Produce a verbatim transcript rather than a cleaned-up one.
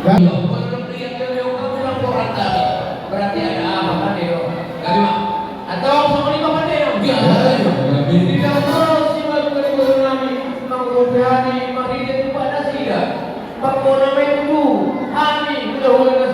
Berarti ada apa, Pak Deo? Gabe ma. Atau sama lima, Pak Deo? Iya, iya, iya. Di dalam si baru-baru nami, mangurupihani, marhite tu pada sida. Pakona ma itu, hami, udah, udah.